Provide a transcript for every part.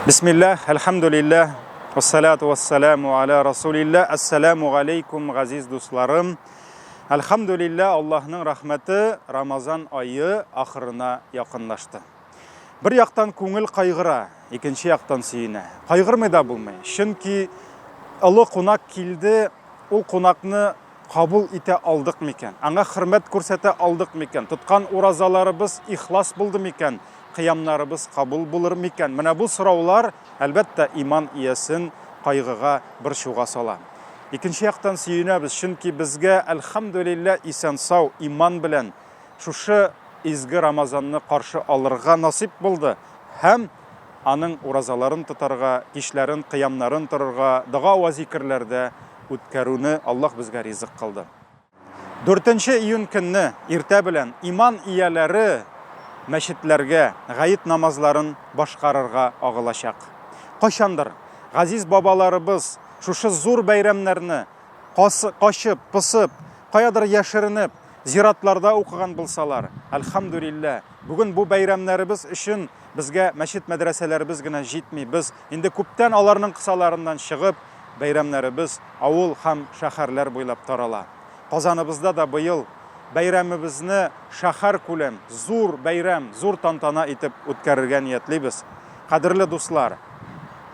Бисмилләһ, әлхәмдүлилләһ, вассалату вассаламу аля расулилләһ, әссәламу галәйкүм, газиз дусларым. Әлхәмдүлилләһ, Аллаһның рәхмәте Рамазан ае ахырына якынлашты. Бер яктан күңел кайгыра, икенче яктан сөенә. Кайгырмый да булмый, чөнки олы кунак килде, ул кунакны кабул итә алдык микән? Аңа хөрмәт күрсәтә алдык микән? Тоткан уразаларыбыз ихлас булды микән? Кыямнарыбыз кабул булыр микән? Менә бу сораулар, әлбәттә, иман иясен кайгыга, борчуга сала. Икенче яктан сөенәбез, чөнки безгә, әлхәмдүлилләһ, исән-сау, иман белән шушы изге Рамазанны каршы алырга насыйп булды һәм аның уразаларын тотарга, кичләрен кыямнарын торырга, дога вә зикерләрдә үткәрүне Аллаһ безгә ризык кылды. Дүртенче июнь көнне иртә белән иман ияләре мәчетләргә гает намазларын башкарырга агылачак. Кайчандыр газиз бабаларыбыз шушы зур бәйрәмнәрне качып, посып, каядыр яшеренеп, зиратларда укыган булсалар, әлхәмдүлилләһ, бүген бу бәйрәмнәребез өчен безгә мәчет-мәдрәсәләребез генә җитми. Без инде күптән аларның кысаларыннан чыгып, Бәйрәмнәребез авыл һәм шәһәрләр буйлап тарала. Казаныбызда да быел бәйрәмебезне шәһәркүләм, зур бәйрәм, зур тантана итеп үткәрергә ниятлибез. Кадерле дуслар,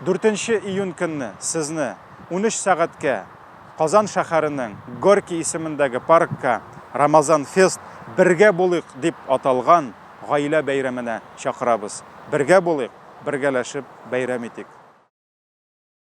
дүртенче июнь көнне сезне 13 сәгатькә Казан шәһәренең Горький исемендәге паркка Рамазан фест, бергә булыйк дип аталган гаилә бәйрәменә чакырабыз. Бергә булыйк, бергәләшеп бәйрәм итик.